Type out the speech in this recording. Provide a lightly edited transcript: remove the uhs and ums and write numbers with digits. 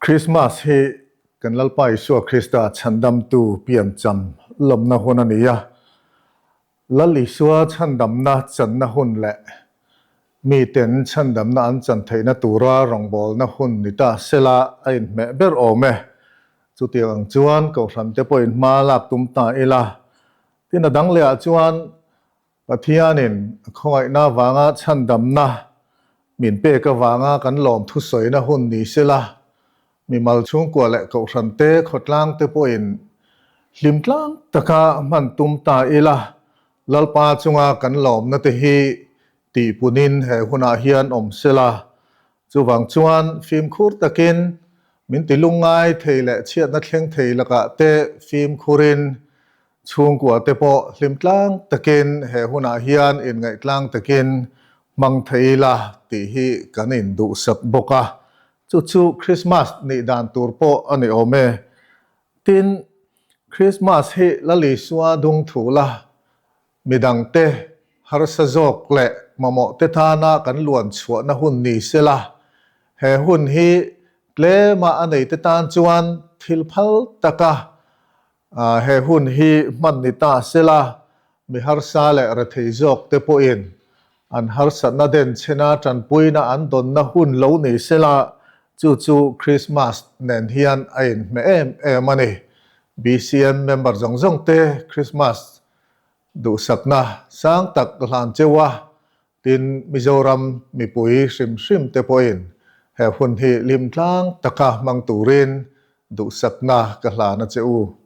Krismas hi kan Lalpa Isua Krista chhandamtu piancham lawmna hun a ni a. Lal Isua chhandamna channa hun leh miten chhandamna an chan theihna tura rawngbawlna hun ni ta sela a inhmeh ber awm e. Chutiang ang chuan Kohhrante pawhin hma lak tum ta ila. Tin a dang lehah chuan Pathianin a khawngaihna avanga chhandamna min pek avanga kan lawm thusawina hun ni sela, mimal chhungkua leh kohhrante khawtlangte pawhin hlim tlang taka hman tum ta ila, Lalpa chunga kan lawmna te hi tihpunin he hunah hian awm sela. Chuvang chuan fimkhur takin min ti lungngai thei leh chhiatna thleng thei lakah te fimkhurin Chhungkua te pawh hlim tlang takin he hunah hian inngaih tlang takin hmang thei ila tih hi kan induhsak bawk a, chu chu Krismas nih dan tur pawh a ni awm e. Tin, Krismas hi Lal Isua dung thu la, midangte harsa zawk leh mamawh te tana kan luan chhuahna hun ni sela, he hun hi tlema a neite tan chuan thil phal taka He hun hi hman ni ta sela, mi harsa leh rethei zawk te pawhin an harsatna denchhena tanpuina an dawnna hun lo ni sela, chu chu Krismas nen hian a inhmeh em em a ni. BCM member zawng zawng te Krismas duhsakna sang tak hlan cheu a, Tin, Mizoram mipui hrim hrim te pawhin he hun hi lim tlang taka hmang turin duhsakna ka hlan a che u.